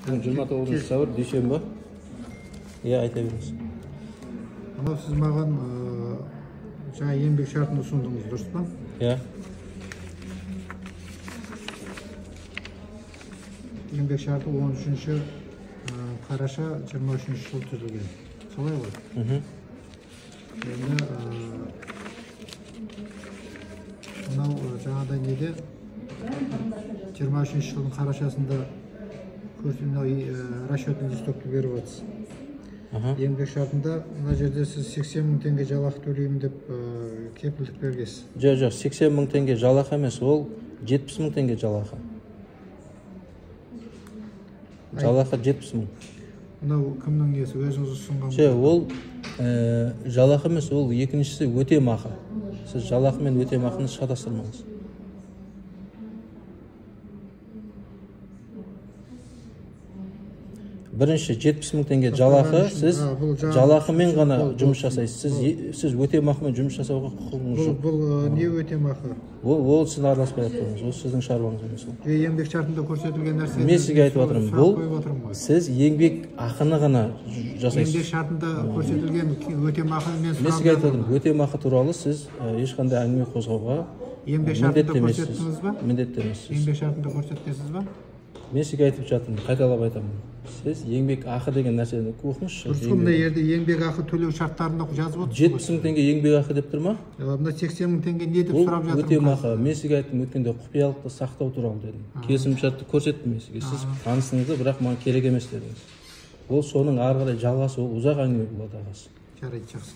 Бүгін 29 сәуір, дүйсенбі. Иә, айта беріңіз. Мынау сіз маған жаңа еңбек шартын ұсындыңыз, дұрыс па? Иә. Еңбек шарты 13 қараша 23 жыл түзілген. Солай ғой? Енді мынау жаңағыдай неде 23 жылдың қарашасында мынау расчетный листокты беріп жатсыз. Еңбек шартында мына жерде сіз 80 мың теңге жалақы төлеймін деп кепілдік бергенсіз. Жоқ, 80 мың теңге жалақы емес, ол 70 мың теңге жалақы. Жалақы 70 мың. Мынау кімнің несі, өзіңіз ұсынған? Жоқ, ол жалақы емес, ол екіншісі өтемақы. Сіз жалақы мен өтемақыны шатастырмаңыз. Бірінші 70 мың теңге жалақы, сіз жалақымен ғана жұмыс жасайсыз. Сіз өтемақымен жұмыс жасауға құқығыңыз жоқ. Бұл не өтемақы? Ол сіз араласпай ақ қойыңыз, ол сіздің шаруаңыз емес ол. Еңбек шартында көрсетілген нәрсе. Мен сізге айтып жатырмын, бұл сіз еңбек ақыны ғана жасайсыз. Еңбек шартында көрсетілген өтемақы мен сізге айтып жатырмын, өтемақы туралы сіз ешқандай әңгіме қозғауға еңбек шартында көрсеттіңіз ба? Міндетті емессіз. Еңбек шартында көрсетесіз ба? Мен сізге айтып жатырмын, қайталап айтамын. Сіз еңбек ақы деген нәрсені оқыңызшы. Дұрыс қой, мына жерде еңбек ақы төлеу шарттарында жазып отырсыз. 70 мың теңге еңбек ақы деп тұр ма? Мына 80 мың теңге не деп сұрап жатырмын? Өтемақы. Мен сізге айттым, өткенде құпиялықты сақтау туралы дедім. Келісімшартты көрсеттім мен сізге. Сіз танысыңызды, бірақ маған керек емес дедіңіз. Ол соның ары қарай жалғасы, ол ұзақ әңгіме болады ағасы. Жарайды, жақсы.